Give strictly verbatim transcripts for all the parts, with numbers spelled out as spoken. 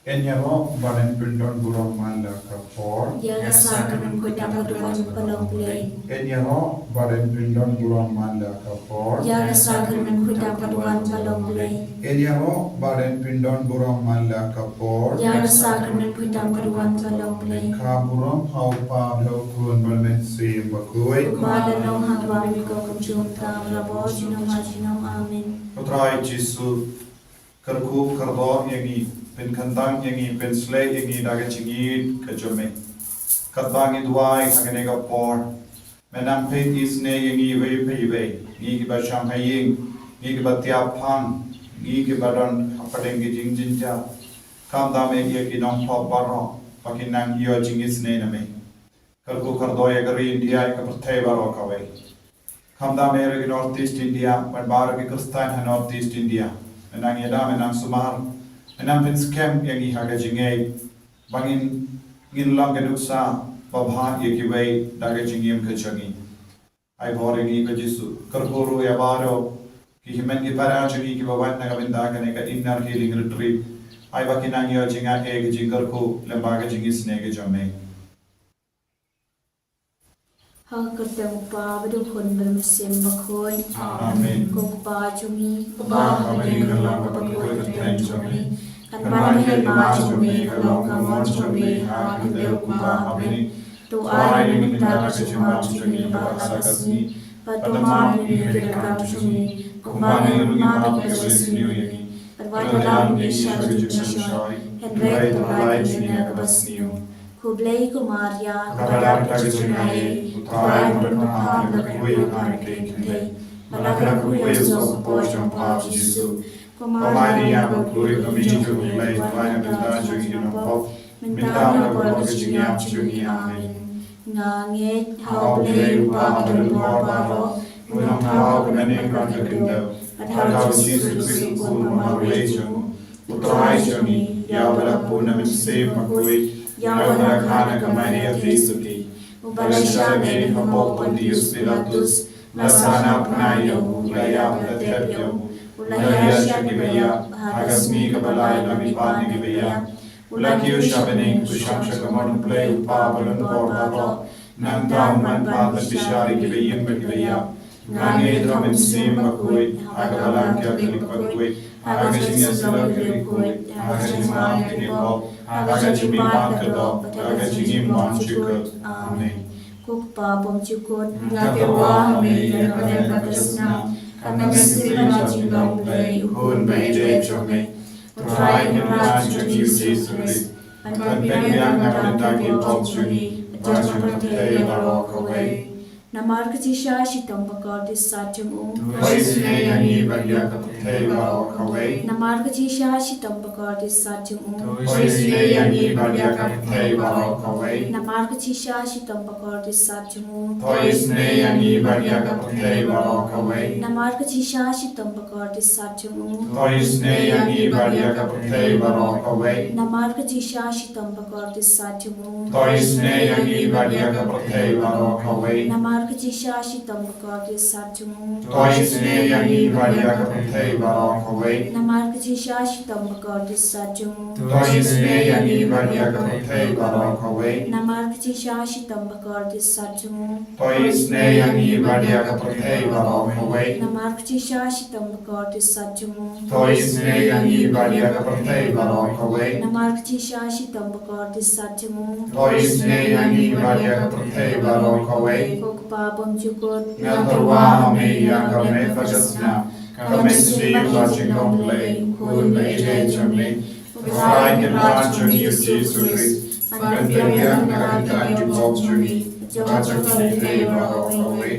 Yn ïaroh bad yn pyndon burom man la ka por. Ïa ka sakrament khuid dang ka duwan ba long Blei. Yn ïaroh bad yn pyndon burom man la ka por. Ïa ka sakrament khuid dang ka duwan ba long Blei. Yn ïaroh bad yn pyndon burom man la ka por. Ïa ka sakrament khuid dang ka duwan ba long Blei. Ka burom ha u Pa bad ha u Khun bad ha u Mynsiem Bakhuid. Kumba la long ha kaba bun ka kum jong ka, la bor junom ha junom. Amen. Ko Trai Jisu, kyrkhu kyrdoh ïa ngi, pynkhamtam ïa ngi, pynshlei ïa ngi da ka jingïeit ka jong me. Katba ngi duwai ha kane ka por, me nang peit isynei ïa ngi iwei pa iwei, ngi kiba shong ha ïing, ngi kiba tiap phang, ngi kiba don hapdeng ki jingjynjar. Khamtam ïa ki nongpop baroh ba kin nang ïoh jingisynei na me. Kyrkhu kyrdoh ïa ka ri India, ïa ka pyrthei baroh kawei. Khamtam ïa ki North East India, bad baroh ki Khristan ha North East India. Me nang ïada, me nang sumar, me nang pynskhem ïa ngi ha ka jingngeit, ba ngin, ngin long ka nuksa babha ïa kiwei da ka jingim ka jong ngi. Ai bor ïa ngi ko Jisu. Kyrkhu ruh ïa baroh ki hynmen ki para jong ngi kiba wan na ka bynta kane ka Inner Healing Retreat. Ai ba kin nang ïoh jingaiei, ka jingkyrkhu, lem bad ka jingisynei ka jong me. Ha ka kyrteng u Kpa bad u Khun bad u Mynsiem Bakhuid. Amen. Ko Kpa jong ngi, uba ha bneng, ka long kaba khuid ka kyrteng jong me. Kan wan ka hima jong me, kan long ka mon jong me ha ka khyndew kumba ha bneng. To ai ïa ngi mynta ka jingmap jong ngi kaba ha ka sngi. Bad to map ïa ngi ïa ki ryngkat jong ngi, kumba ngi ruh ngi map ïa kiba isynei ïa ngi. Bad wat ïalam ïa ngi sha ka jingshoi, hynrei to lait ïa ngi na kaba sniew. Khublei ko Maria, kaba dap da ka jingaiei, U Trai u don ha pha, la kyrkhu ïa pha na ki kynthei, bad la kyrkhu ïa u soh u por jong pha u Jisu. Ko Maria bakhuid, ka Mei jong U Blei, pynban na ka bynta jong ngi ki nongpop, mynta bad ha ka por ka jingïap jong ngi. Amen. Nga ngeit ha U Blei U Kpa badonbor baroh, U Nongthaw, U Nongpynim bad U Khyndew, bad ha U Jisu Khrist U Khun ba marwei jong U, U Trai jong ngi, ïa uba la bun na Mynsiem Bakhuid, ïa uba la kha na ka Maria theisotti, uba la shah beiñ ha u bok Pontius Pilatus, la sah na pnai ïa u, la ïap, la thep ïa u, u la ïaid sha kiba ïap, ha ka sngi kaba lai u la mihpat na kiba ïap, u la kiew sha bneng, u shong sha ka mon U Blei U Kpa badonbor baroh. Nangta un wan pat ban bishar ïa kiba im bad kiba ïap. Nga ngeit ha U Mynsiem Bakhuid, ha ka Balang Katholik bakhuid, ha ka jingïasyllok bakhuid, ha ka jingmap ïa ki pop, ha ka jingmihpat ka doh, ha ka jingim ba ym jukut. Amen. Ko Kpa bymjukut, nga tyrwa ha me ïa ka met bad ka snam, katba me sngewsih ïa ka jinglong U Blei, U Khun ba ïeit jong me, U Trai Kynrad jong ngi U Jisu Khrist, ban pynbiang na ka bynta ki pop jong ngi bad jong ka pyrthei baroh kawei. Namar ka jingshisha shitom ba kordit sat jong u. To isynei ïa ngi bad ïa ka pyrthei baroh kawei. Namar ka jingshisha shitom ba kordit sat jong u. To isynei ïa ngi bad ïa ka pyrthei baroh kawei. Namar ka jingshisha shitom ba kordit sat jong u. To isynei ïa ngi bad ïa ka pyrthei baroh kawei. Namar ka jingshisha shitom ba kordit sat jong u. To isynei ïa ngi bad ïa ka pyrthei baroh kawei. Namar ka jingshisha shitom ba kordit sat jong u. To isynei ïa ngi bad ïa ka pyrthei baroh kawei. Namar ka jingshisha shitom ba kordit sat jong u. To isynei ïa ngi bad ïa ka pyrthei baroh kawei. Namar ka jingshisha shitom ba kordit sat jong u. To isynei ïa ngi bad ïa ka pyrthei baroh kawei. Namar ka jingshisha shitom ba kordit sat jong u. To isynei ïa ngi bad ïa ka pyrthei baroh kawei. Namar ka jingshisha shitom ba kordit sat jong u. To isynei ïa ngi bad ïa ka pyrthei baroh kawei. Namar ka jingshisha shitom ba kordit sat jong u. To isynei ïa ngi bad ïa ka pyrthei baroh kawei. Ko Kpa bymjukut. Nga tyrwa ha me ïa ka met bad ka snam, katba me sngewsih ïa ka jinglong U Blei, U Khun ba ïeit jong me, U Trai Kynrad jong ngi U Jisu Khrist, ban pynbiang na ka bynta ki pop jong ngi bad jong ka pyrthei baroh kawei.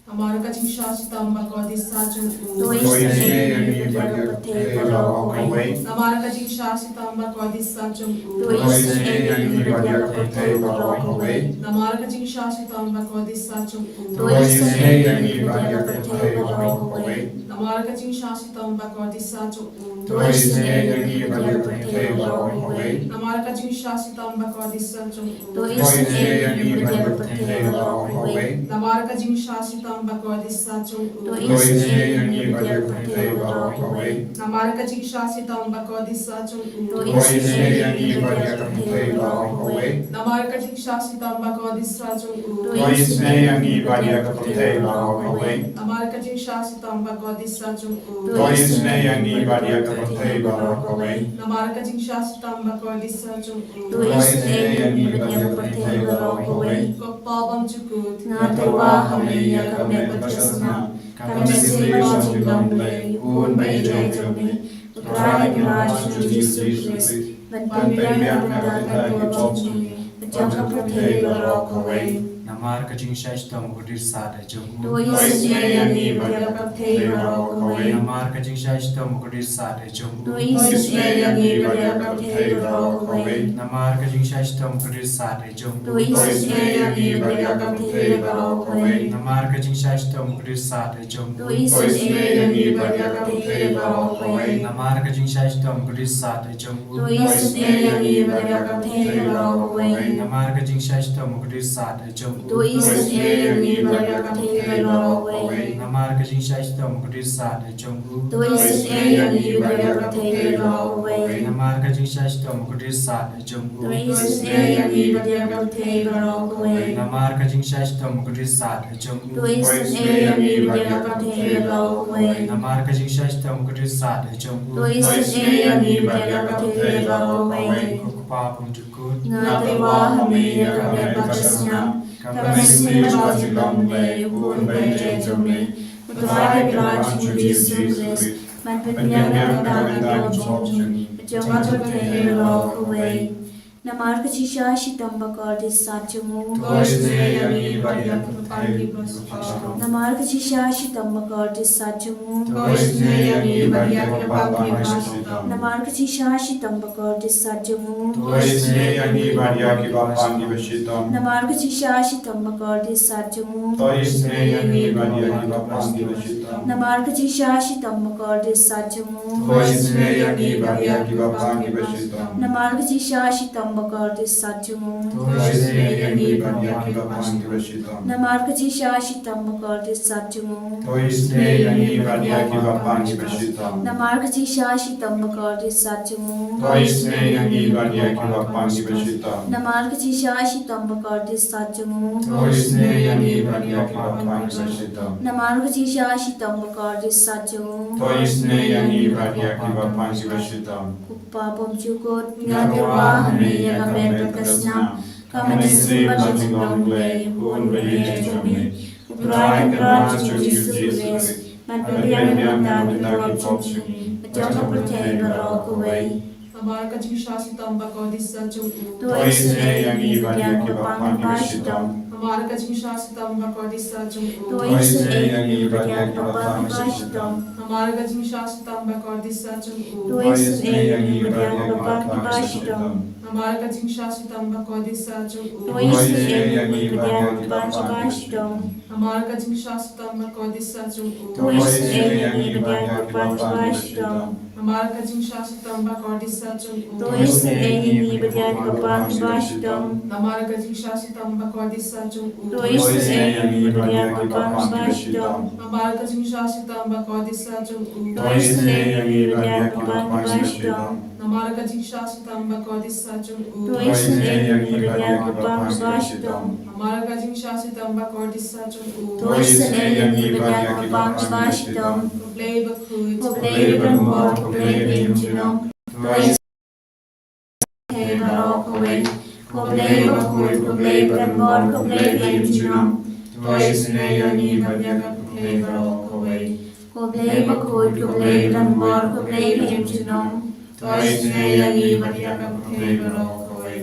Namar ka jingshisha shitom ba kordit sat jong u. To isynei ïa ngi bad ïa ka pyrthei baroh kawei. Namar ka jingshisha shitom ba kordit sat jong u. To isynei ïa ngi bad ïa ka pyrthei baroh kawei. Namar ka jingshisha shitom ba kordit sat jong u. To isynei ïa ngi bad ïa ka pyrthei baroh kawei. Namar ka jingshah shitom bakordit sah jong u. To isynei ïa ngi bad ïa ka pyrthei baroh kawei. Namar ka jingshah shitom bakordit sah jong u. To isynei ïa ngi bad ïa ka pyrthei baroh kawei. Namar ka jingshah shitom bakordit sah jong u. To isynei ïa ngi bad ïa ka pyrthei baroh kawei. Namar ka jingshah shitom bakordit sah jong u. To isynei ïa ngi bad ïa ka pyrthei baroh kawei. Namar ka jingshah shitom bakordit sah jong u. To isynei ïa ngi bad ïa ka pyrthei baroh kawei. Namar ka jingshah shitom bakordit sah jong u. To isynei ïa ngi bad ïa ka pyrthei baroh kawei. Namar ka jingshah shitom bakordit sah jong u. To isynei ïa ngi bad ïa ka pyrthei baroh kawei. Ko Kpa bymjukut. Nga tyrwa ha me ïa ka met bad ka snam. Ka mynsiem bad ka jinglong Blei. Hun ba ïeit jong me. U Trai Kynrad jong ngi Jisu Khrist. Ban pynbiang na ka bynta ki pop jong ngi. Bad jong ka pyrthei baroh kawei. Namar ka jingshah shitom bakordit sah jong u. To isynei ïa ngi bad ïa ka pyrthei baroh kawei. Namar ka jingshah shitom bakordit sah jong u. To isynei ïa ngi bad ïa ka pyrthei baroh kawei. Namar ka jingshah shitom bakordit sah jong u. To isynei ïa ngi bad ïa ka pyrthei baroh kawei. Namar ka jingshah shitom bakordit sah jong u. To isynei ïa ngi bad ïa ka pyrthei baroh kawei. Namar ka jingshah shitom bakordit sah jong u. To isynei ïa ngi bad ïa ka pyrthei baroh kawei. Namar ka jingshah shitom bakordit sah jong u. To isynei ïa ngi bad ïa ka pyrthei baroh kawei. Namar ka jingshah shitom bakordit sah jong u. To isynei ïa ngi bad ïa ka pyrthei baroh kawei. Namar ka jingshah shitom bakordit sah jong u. To isynei ïa ngi bad ïa ka pyrthei baroh kawei. Namar ka jingshah shitom bakordit sah jong u. To isynei ïa ngi bad ïa ka pyrthei baroh kawei. Namar ka jingshah shitom bakordit sah jong u. To isynei ïa ngi bad ïa ka pyrthei baroh kawei. Ko Kpa bymjukut. Nga tyrwa ha me ïa ka met bad ka snam. Ka mynsiem bad ka jinglong Blei. Hun ba ïeit jong me. U Trai Kynrad jong ngi Jisu Khrist. Ban pynbiang na ka bynta ki pop jong ngi. Bad jong ka pyrthei baroh kawei. Namar ka jingshah shitom bakordit sah jong u. To isynei ïa ngi bad ïa ka pyrthei baroh kawei. Namar ka jingshah shitom bakordit sah jong u. To isynei ïa ngi bad ïa ka pyrthei baroh kawei. Namar ka jingshah shitom bakordit sah jong u. To isynei ïa ngi bad ïa ki bapang ki bashitom. Namar ka jingshah shitom bakordit sah jong u. To isynei ïa ngi bad ïa ki bapang ki bashitom. Namar ka jingshah shitom bakordit sah jong u. To isynei ïa ngi bad ïa ki bapang ki bashitom. Namar ka jingshah shitom bakordit sah jong u. To isynei ïa ngi bad ïa ki bapang ki bashitom. Namar ka jingshah shitom bakordit sah jong u. To isynei ïa ngi bad ïa ki bapang ki bashitom. Namar ka jingshah shitom bakordit sah jong u. To isynei ïa ngi bad ïa ki bapang ki bashitom. Namar ka jingshah shitom bakordit sah jong u. To isynei ïa ngi bad ïa ki bapang ki bashitom. Namar ka jingshah shitom bakordit sah jong u. To isynei ïa ngi bad ïa ki bapang ki bashitom. Ko Kpa bymjukut. Nga tyrwa ha me ïa ka met bad ka snam. Ka mynsiem bad ka jinglong Blei. Hun ba ïeit jong me. U Trai Kynrad jong ngi Jisu Khrist. Ban pynbiang na ka bynta ki pop jong ngi. Bad jong ka pyrthei baroh kawei. Namar ka jingshah shitom bakordit sah jong u. To isynei ïa ngi bad ïa ki bapang ki bashitom. Namar ka jingshah shitom bakordit sah jong u. To isynei ïa ngi bad ïa ki bapang ki bashitom. Namar ka jingshah shitom bakordit sah jong u. To isynei ïa ngi bad ïa ki bapang ki bashitom. Namar ka jingshah shitom bakordit sah jong u. To isynei ïa ngi bad ïa ki bapang ki bashitom. Namar ka jingshah shitom bakordit sah jong u. To isynei ïa ngi bad ïa ki bapang ki bashitom. Namar ka jingshah shitom bakordit sah jong u. To isynei ïa ngi bad ïa ki bapang ki bashitom. Namar ka jingshah shitom bakordit sah jong u. To isynei ïa ngi bad ïa ki bapang ki bashitom. Namar ka jingshah shitom bakordit sah jong u. To isynei ïa ngi bad ïa ki bapang ki bashitom. Namar ka jingshah shitom bakordit sah jong u. To isynei ïa ngi bad ïa ki bapang ki bashitom. Namar ka jingshah shitom bakordit sah jong u. To isynei ïa ngi bad ïa ki bapang ki bashitom. Ko Blei bakhuid. Ko Blei badonbor, ko Blei ba im junom. To isynei ïa ngi baroh kawei. Ko Blei bakhuid, ko Blei badonbor, ko Blei ba im junom. To isynei ïa ngi bad ïa ka pyrthei baroh kawei. Ko Blei bakhuid, ko Blei badonbor, ko Blei ba im junom. To isynei ïa ngi bad ïa ka pyrthei baroh kawei.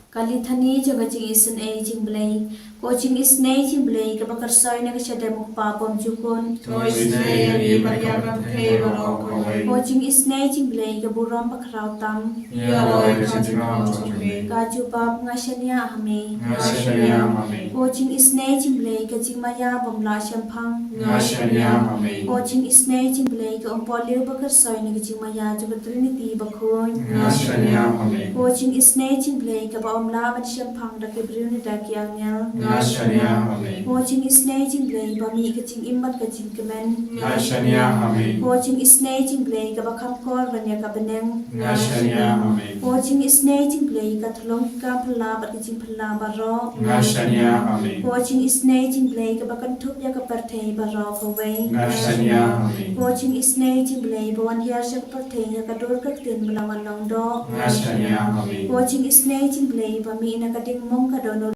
Ka lithani jong ka jingisynei jong U Blei. Ko jingisynei jingblei kaba kyrshoi na ka shadem u Kpa bymjukut. To isynei ïa ngi bad ïa ka pyrthei baroh kawei. Ko jingisynei jingblei ka burom bakhraw tam. Ïa ka jingkyrkhu jong me. Ka jubab, nga shaniah ha me. Nga shaniah ha me. Ko jingisynei jingblei ka jingmaïa bym lah shemphang. Nga shaniah ha me. Ko jingisynei jingblei ka umpohliew ba kyrshoi na ka jingmaïa jong ka Trinity bakhuid. Nga shaniah ha me. Ko jingisynei jingblei kaba ym lah ban shemphang da ki briew ne da ki angel. Nga shaniah ha me. Ko jingisynei jingblei ba mih ka jingim bad ka jingkmen. Nga shaniah ha me. Ko jingisynei jingblei kaba kham kor ban ïa ka bneng. Nga shaniah ha me. Ko jingisynei jingblei ka thlong ki kam phylla bad ki jingphylla baroh. Nga shaniah ha me. Ko jingisynei jingblei kaba kynthup ïa ka pyrthei baroh kawei. Nga shaniah ha me. Ko jingisynei jingblei ba wan hiar sha ka pyrthei ïa ka dur ka ktien ba la wan long doh. Nga shaniah ha me. Ko jingisynei jingblei ba mih na ka ding mong ka dohnud.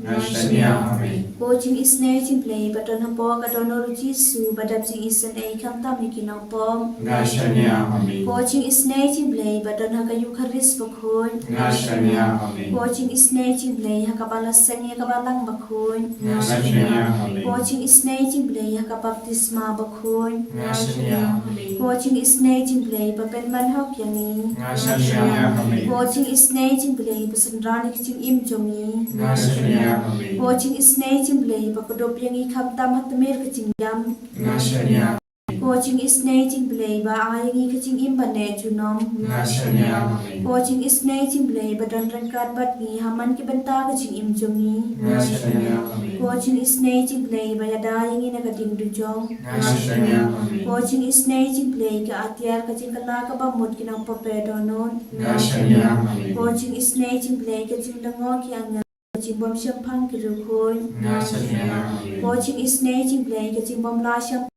Nga shaniah ha me. Ko jingisynei jingblei ba don hapoh ka dohnud u Jisu ba dap jingisynei khamtam ïa ki nongpop. Nga shaniah ha me. Ko jingisynei jingblei ba don ha ka Eukharist bakhuid. Nga shaniah ha me. Ko jingisynei jingblei ha kaba la seng ïa ka balang bakhuid. Nga shaniah ha me. Ko jingisynei jingblei ha ka baptisma bakhuid. Nga shaniah ha me. Ko jingisynei jingblei ba pynman hok ïa ngi. Nga shaniah ha me. Ko jingisynei jingblei ba synran ïa ka jingim jong ngi. Nga shaniah ha me. Ko jingisynei jingblei ba kdup ïa ngi khamtam ha tmier ka jingïam. Nga shaniah ha me. Ko jingisynei jingblei ba ai ïa ngi ka jingim ba neh junom. Nga shaniah ha me. Ko jingisynei jingblei ba don ryngkat bad ngi ha man ki bynta ka jingim jong ngi. Nga shaniah ha me. Ko jingisynei jingblei ba ïada ïa ngi na ka ding dujok. Nga shaniah ha me. Ko jingisynei jingblei ka atiar ka jingkylla kaba mut ki nongpop dohnud. Nga shaniah ha me. Ko jingisynei jingblei ka jinglyngngoh ki angel, ka jingbym shemphang ki riewkhuid. Nga shaniah ha me. Ko jingisynei jingblei ka jingbym lah shemphang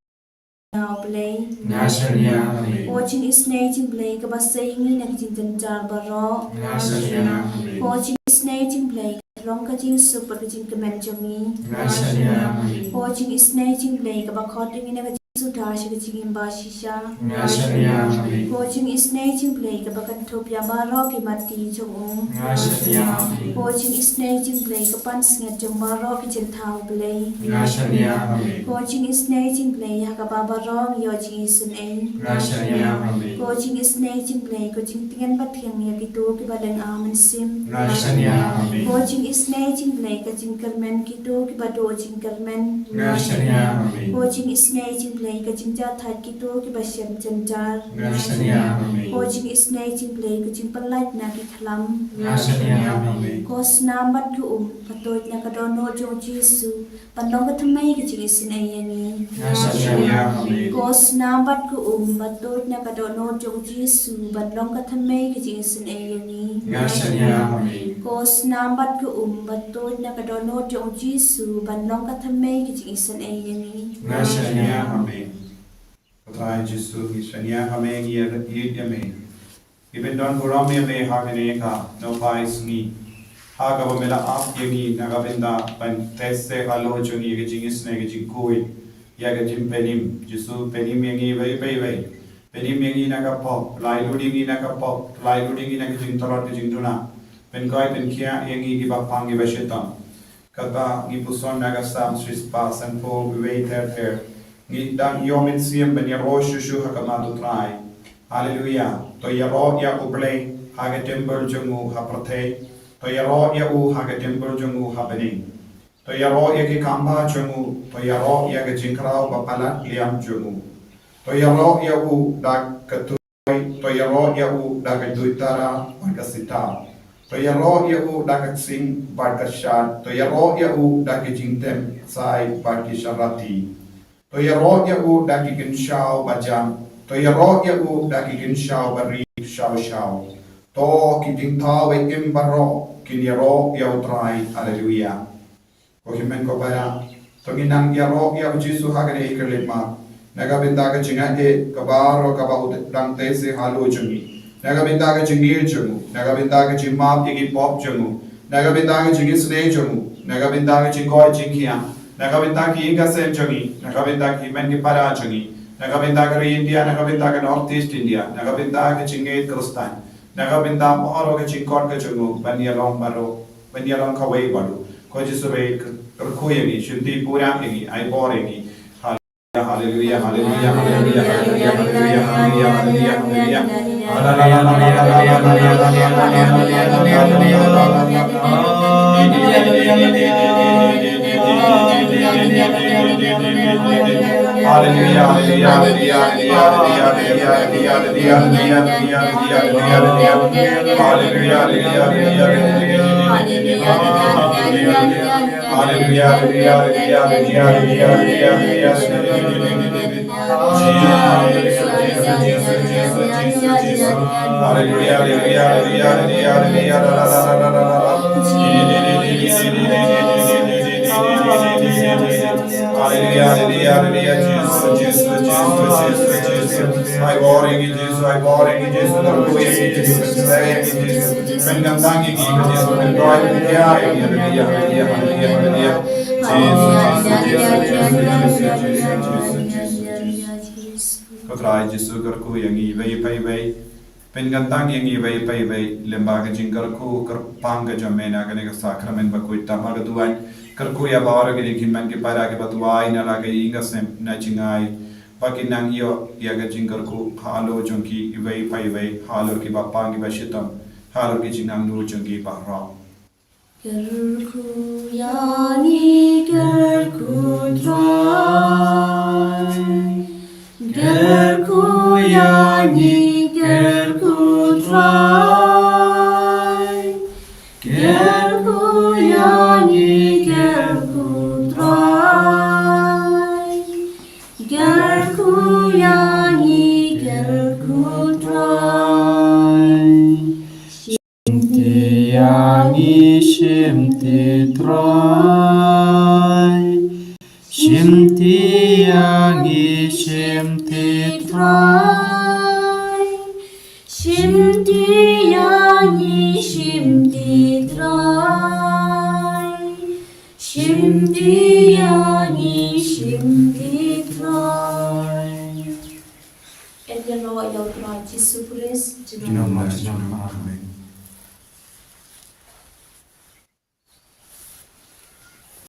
ïa U Blei. Nga shaniah ha me. Ko jingisynei jingblei kaba sei ïa ngi na ki jingjynjar baroh. Nga shaniah ha me. Ko jingisynei jingblei ka long ka jingsuk bad ka jingkmen jong ngi. Nga shaniah ha me. Ko jingisynei jingblei kaba khot ïa ngi na ka jingsuda sha ka jingim ba shisha. Nga shaniah ha me. Ko jingisynei jingblei kaba kynthup ïa baroh ki matti jong u. Nga shaniah ha me. Ko jingisynei jingblei ka pansngiat jong baroh ki jingthaw Blei. Nga shaniah ha me. Ko jingisynei jingblei ha kaba baroh ngi ïoh jingisynei. Nga shaniah ha me. Ko jingisynei jingblei ko jingtngen ba thiang ïa kito kiba lynga mynsiem. Nga shaniah ha me. Ko jingisynei jingblei ka jingkyrmen kito kiba duh jingkyrmen. Nga shaniah ha me. Ko jingisynei jingblei ka jingjahthait kito kiba shem jynjar. Nga shaniah ha me. Ko jingisynei jingblei ka jingpyllait na ki khlam. Nga shaniah ha me. Ko snam bad ka um ba tuid na ka dohnud jong u Jisu ban long ka thymmei ka jingisynei ïa ngi. Nga shaniah ha me. Ko snam bad ka um ba tuid na ka dohnud jong u Jisu ban long ka thymmei ka jingisynei ïa ngi. Nga shaniah ha me. Ko snam bad ka um ba tuid na ka dohnud jong u Jisu ban long ka thymmei ka jingisynei ïa ngi. Nga shaniah ha me. Ko Trai Jisu, ngi shaniah ha me, ngi ïeit ïa me. Ngi pyndonkam ïa me ha kane ka nohpai sngi, ha kaba me la ap ïa ngi na ka bynta ban teh seh halor jong ngi ka jingisynei, ka jingkhuid ïa ka jingpynim. Jisu, pynim ïa ngi iwei pa iwei. Pynim ïa ngi na ka pop, pyllait lut ïa ngi na ka pop, pyllait lut ïa ngi na ka jingtlot ka jingduna. Pynkoit pynkhiah ïa ngi kiba pang kiba shitom. Kata ngi puson na ka Salm shispah sanphew wei ter ter. Ngi dang ïoh mynsiem ban ïaroh shuh shuh ha khmat U Trai. Haleluia. To ïaroh ïa U Blei ha ka templ jong u ha pyrthei. To ïaroh ïa u ha ka templ jong u ha bneng. To ïaroh ïa ki kam ba jong u. To ïaroh ïa ka jingkhraw ba palat liam jong u. To ïaroh ïa u da ka to ïaroh ïa u da ka duitara bad ka sitar. To ïaroh ïa u da ka ksing bad ka shad. To ïaroh ïa u da ki jingtem sai bad ki sharati. To ïaroh ïa u da ki kynshaw ba jan. To ïaroh ïa u da ki kynshaw ba ri shaw shaw. To ki jingthaw ba im baroh kin ïaroh ïa U Trai. Haleluia. Ko hynmen ko para, to ngin nang ïaroh ïa U Jisu ha kane ka khyllipmat. Na ka bynta ka jingaiei ka baroh kaba u dang teh seh halor jong ngi. Na ka bynta ka jingngeit jong u. Na ka bynta ka jingmap ïa ki pop jong u. Na ka bynta ka jingisynei jong u. Na ka bynta ka jingkoit jingkhiah. Na ka bynta ki ïing ki sem jong ngi. Na ka bynta ki hynmen ki para jong ngi. Na ka bynta ka ri India, na ka bynta ka North East India. Na ka bynta ka jingngeit Khristan. Na ka bynta baroh ka jingkoit ka jong u. Ban ïalong baroh. Ban ïalong kawei bad u. Ko Jisu, ba kyrkhu ïa ngi, shimti pura ïa ngi, ai bor ïa ngi. Haleluya, haleluya, haleluya. Haleluya, haleluya, haleluya, haleluya, haleluya, haleluya. Jisu, Jisu, Jisu, Jisu, Jisu, Jisu. Haleluya, haleluya, haleluya, haleluya, haleluya. Haleluya, haleluya, haleluya. Jisu, Jisu, Jisu, Jisu, Jisu. Ai bor ïa ngi Jisu, ai bor ïa ngi Jisu, kyrkhu ïa ngi Jisu, kyrkhu ïa ngi Jisu. Pynkyntang ïa ngi Jisu, pynkyntang ïa ngi, haleluya, haleluya, haleluya, haleluya. Jisu, Jisu, Jisu, Jisu. Ko Trai Jisu, kyrkhu ïa ngi iwei pa iwei. Pynkyntang ïa ngi iwei pa iwei lyngba ka jingkyrkhu kyrpang ka jong me na kane ka sakramen bakhuid. Tang ba ka duwan kyrkhu ïa baroh ki hynmen ki para kiba duwai na la ka ïing ka sem na jngai, ba kin nang ïoh ïa ka jingkyrkhu halor jong ki iwei pa iwei, halor kiba pang kiba shitom, halor ki jingangnud jong ki baroh. Kyrkhu ïa ngi, kyrkhu Trai. Kyrkhu ïa ngi, kyrkhu Trai. Kyrkhu ïa ngi, kyrkhu Trai. Kyrkhu ïa ngi, kyrkhu Trai. Shimti ïa ngi, shimti Trai. Shimti ïa ngi, shimti Trai. Shimti ïa ngi, shimti Trai. Shimti ïa ngi, shimti Trai. Ïa ngi ïa u Trai Jisu Khrist. Junom, junom. Amen.